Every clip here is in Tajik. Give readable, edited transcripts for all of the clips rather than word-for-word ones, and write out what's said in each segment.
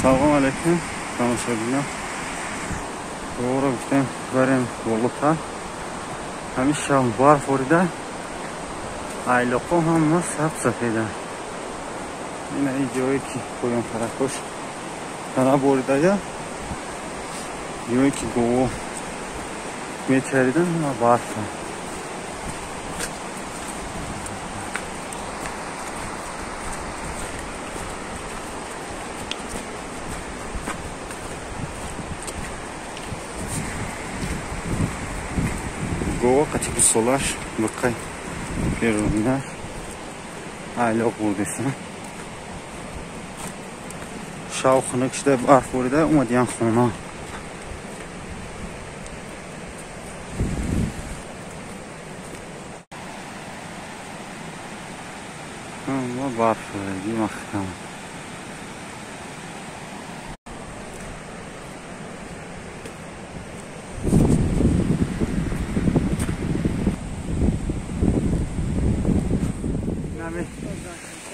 Салом алейкум, тамошобинон. Говро гуфтем барем болотар. Ҳамин шаб барф борида, айлоқо ҳама сабз сафеда. Ина ин ҷое ки поён тарафош тана боридая, ҷое ки гово мечаридан ҳама барфа. Гова қати гусолаш биқай берунинаш айлоқ бурдеса. Шав хунук шуда барф борида омадиян хона. Ҳама барф бориди маҳкам.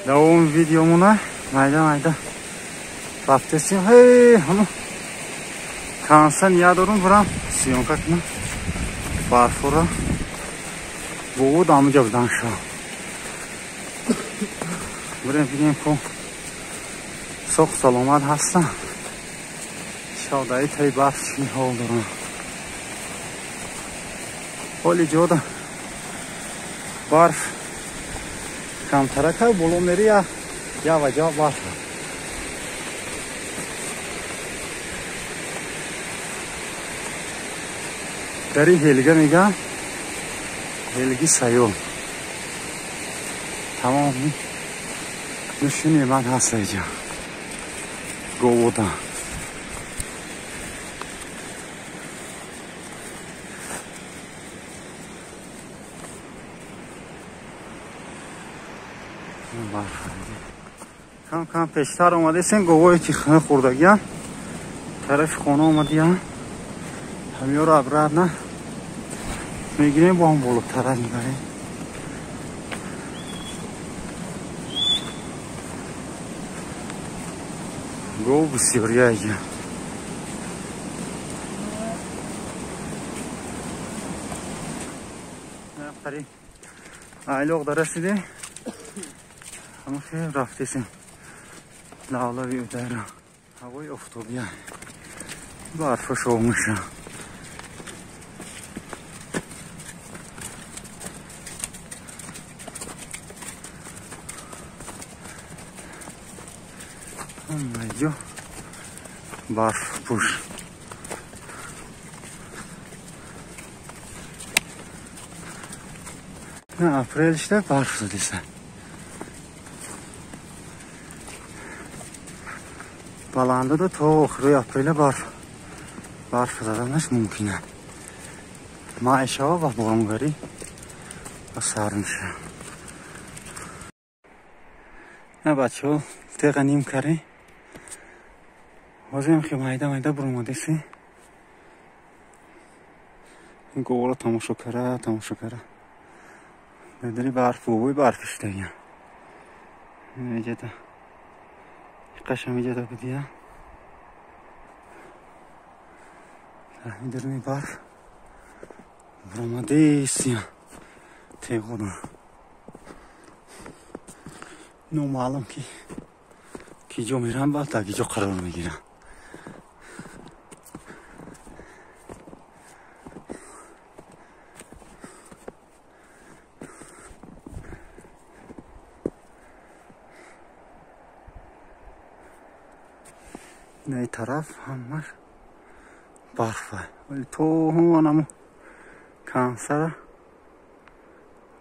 Давом видеомона майда майда рафтесим. Ҳей, ҳамо канса ният дорум бирам съёмка кунам барфора. Бовуд ҳамуҷа будан шав. Бирем бинем ку соқ саломат ҳастам. Шав даи таи барф чӣ ҳол дорам. Ҳоли ҷода барф камтарака боло мери я ваҷа барф. Дари ҳелга мегам, ҳелги саёл. Тамоми нушини ман ҳаст иҷа. Говода. Кам кам пештар омадесен говое ки хӯрдагиян тарафи хона омадиян. Ҳамиёро обратно мегирем, бо ҳам болотара мебарем. Гов бисёрия иҷа. Айлоқ дарасидем. Ҳама хел рафтесем лавлави удара. Ҳавои офтобия, барфа шов меша. Ҳамаҷо барф пӯш. Апрел шуда барф задиса. Баландада то охири апреля барф заданаш мумкин аст. Май шава ва боронгарӣ ва сар меша. На бачаҳо, теға ним карӣ. Ҳозирам ки майда майда буромадеси. Говро тамошо кара, тамошо кара. Дар барф бобои барф шудагия. Иҷада қашам иҷада будия. Дарми барф буромадесия теғода. Номаълум ки ки ҷо мерам, баъд дар ки ҷо қарор мегирам. Ин тараф ҳамаш барфа. Вале то ҳаманамо кансара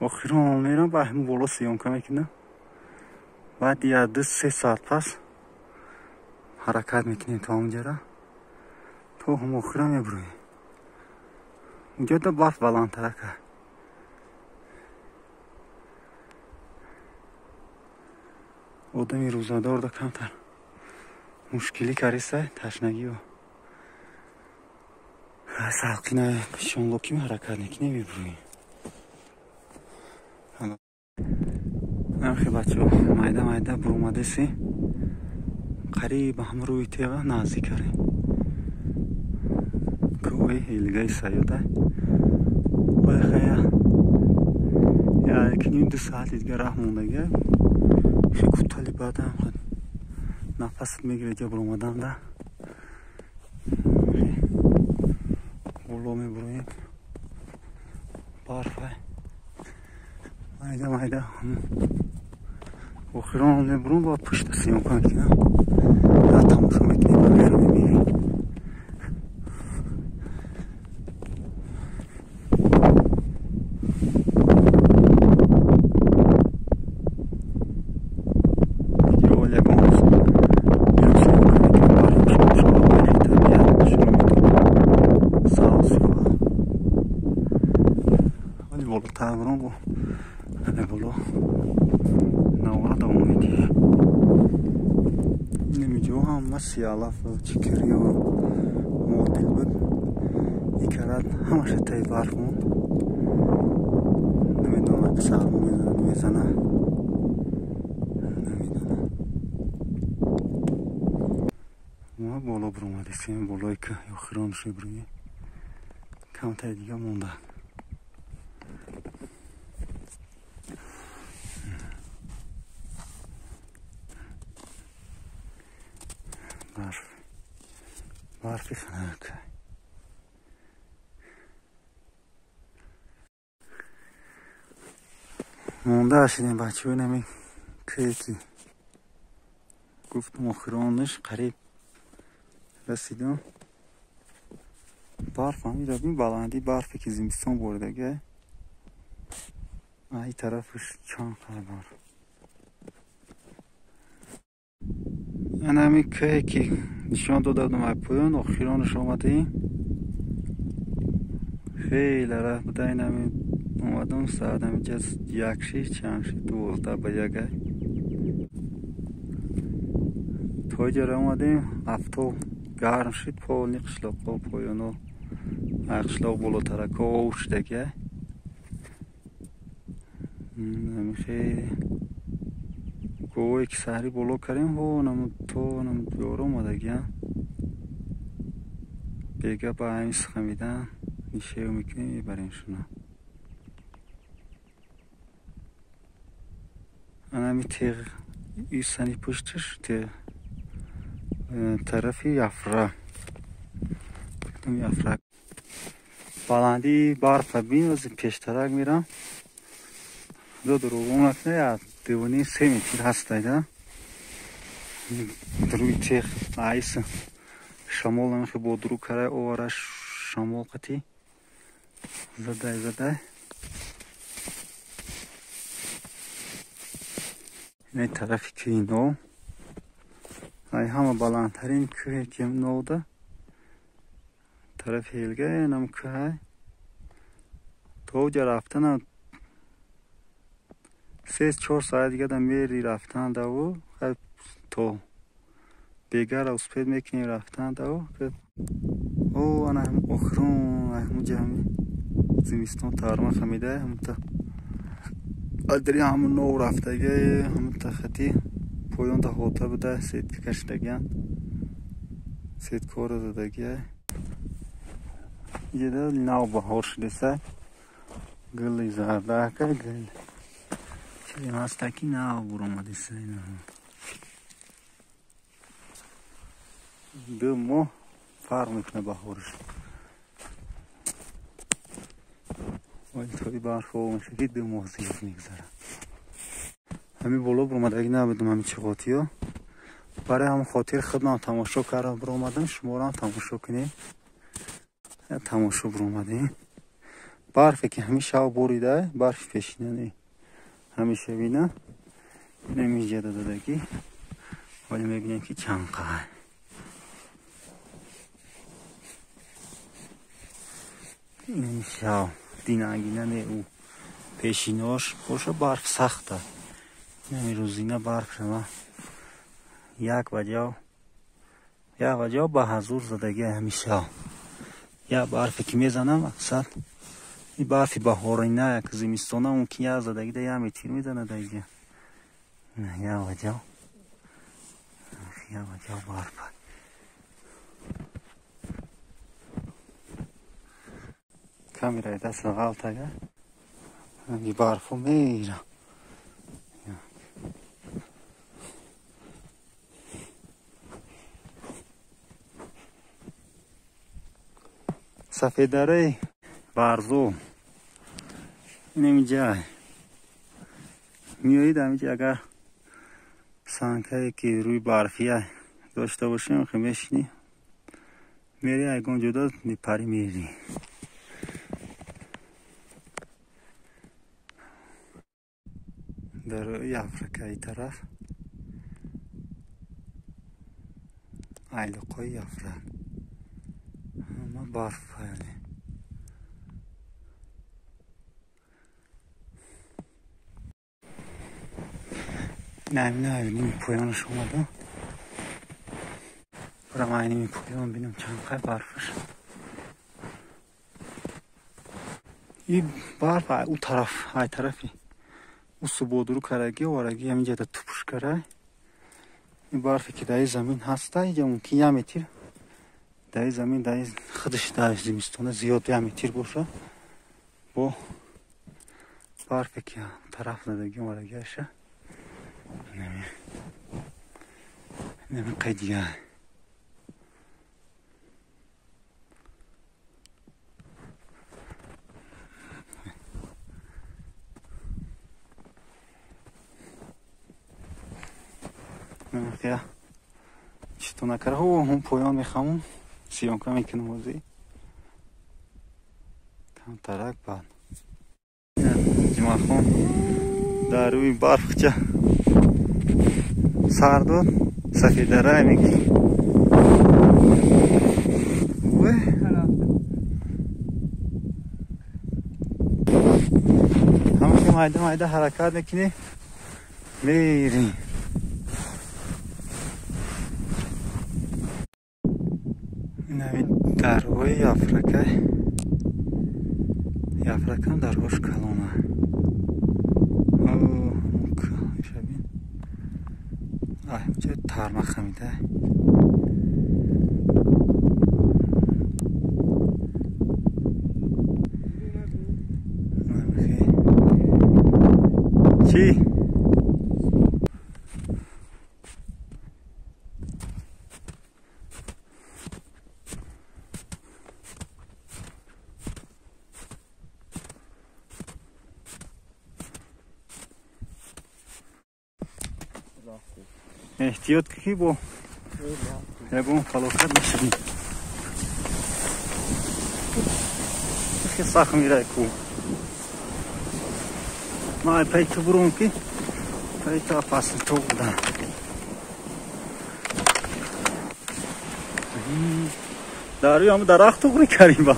охирон мерам, ба ҳамин боло съёмка мекунам. Баъд як ду се соат пас ҳаракат мекунем то онҷара. То ҳам охира мебуроем. Унҷода барф баландтарака. Одами рӯзадорда камтар мушкилӣ кариса, ташнагию салқина шонлоким ҳаракат мекунем, мебуроем. Намхи бачаҳо, майда майда буромадеси. Қариб ҳам рӯи теға наздик карем. Кӯҳи Ҳелгаи Саёда. Хая 1.5-2 соати дига раҳ мондага. Хе кутали баъдам нафасат мегирад ҷа баромаданда. Боло мебуроем. Барфа. Майда майда. Охирон мебурам ба пушта съёмка мекунам. Да тамошо мекунем, барфа мебинем. Сиалаф чикириё модил буд икарад ҳамаша таи барф монд. Намедонам сармо мезана, намедонам. Мо боло буромадистем, болои кӯҳ охиронаш мебурем. Камтаи дига монда. Барфи хунук. Монда шидем бачаҳо нами кӯҳе ки гуфтам охиронаш қариб расидам. Барф ҳамиро бин, баландӣ барфе ки зимистон боридага. Ай тарафаш чанд қадр барф. Ана ҳамин кӯҳе ки нишон дода будам ай поён, охиронаш омадаем. Хеле раҳ буда, ин ҳамин омадам соат ҳаминҷа 1:06 чанд шид, 12:01. То иҷора омадем, афтоб гарм шид, полни қишлоқҳо поёно, ай қишлоқ болотарако ов шудага. Ҳамин хеле говое ки саҳри боло кардем, ҳо то ёро омадагиам. Бега ба ҳамин сихамидан нишев мекунем, мебарем шуна. Анами теғ исани пушташ теғ тарафи Яфра. Яфра. Баландии барфа бин, ози пештарак мирам. Ду дурӯғум накунад, 2.5-3 метр ҳастайда. Рӯи теғ айс шамол намехе бо дурӯ карай овара шамол қатӣ задай задай. Ин тарафи кӯҳи Нов. Ай ҳама баландтарин кӯҳе ки Новда. Тарафи Ҳелга инам кӯҳай. То ҷа рафтанам 3-4 соат дига да мери рафтан даву, то бегара успед мекунем рафтан даву. О, ана охирон ҳамуҷа ҳами зимистон тарма хамида, ҳамута адри ҳаму нов рафтага, ҳамута хати поён да хота буда, сетка кашидагиан, сеткора задагия. Иҷада нав баҳор шудеса, гули зардака, гул чизе ҳаста ки нав буромадеса. 2 моҳ фарқ мекунад баҳораш. Вале тои барф об мешавад ки 2 моҳ зиёд мегузарад. Ҳамин боло буромадаги набудам ҳамин чиғотиё. Барои ҳамон хотир худам тамошо кардам буромадам, шуморо тамошо кунем. Тамошо буромадем. Барфе ки ҳамин шаб борида, барфи пешина не, ҳамеша бина. Инамиҷа додагӣ. Вале мебинем ки чанд қадр. Инами шаб динагина не, ӯ пешинош боша барф сахта. Инами рӯзина барф шава. Як ваҷав ба ҳазур задагӣ ҳамин шаб. Як барфе ки мезанам аксар ин барфи баҳорина, як зимистона мумкин як задагида 1 метр мезанад. Як ваҷав Ҳама ҷо барф. Камераи даст ғалтага барфу меира. Сафедараи Варзоб инамиҷа меоид. Ҳамиҷа агар санкае ки рӯи барфия дошта бошем, мешинӣ, мери, ягон ҷода мепарӣ, мери. Дар Яфракаи тараф айлиқҳои Яфрак ҳама барф. Ними поёнаш омадам. Бурам ай ними поён, бинам чанд қай барфаш. И барф ӯ тараф, ай тарафи ӯ субодуру караги овараги, ҳаминҷада тупуш карай. Ин барфе ки дар замин ҳаста, иҷа мумкин як метр дар замин, дар худаш дар зимистона зиёд як метр боша. Бо барфе ки тараф задаги оварагиаша, нами қайдига. Чито накара, ҳун поён мехамум, съёмка мекунам. Ҳозир камтарак баъд Ҷумъахон дар рӯи барфча сар дод. Сафедарай мегӣ. Ҳамаки майда майда ҳаракат мекунӣ, мерӣ. Инами дарҳои Яфрака. Яфракам дарҳош калона. Шабин ҷо тарма хамида. Чӣ? Эҳтиёт ки бо ягон фалокат нашавӣ. Хе сахт мирай ку. Ман пай ту бурум ки пай ту опасни ту будам. Дар рӯи ҳама дарахт туғри карим ба.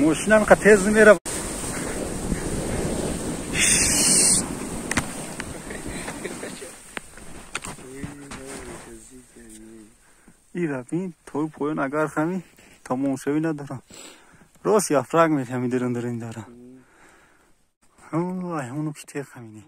Мошинам қа тез мера. Ира бин, той поён агар хами тамомшавӣ надорам. Рост Яфрак мефаҳми, дирин дирин дора. Ай, ҳамону ки тех хамини.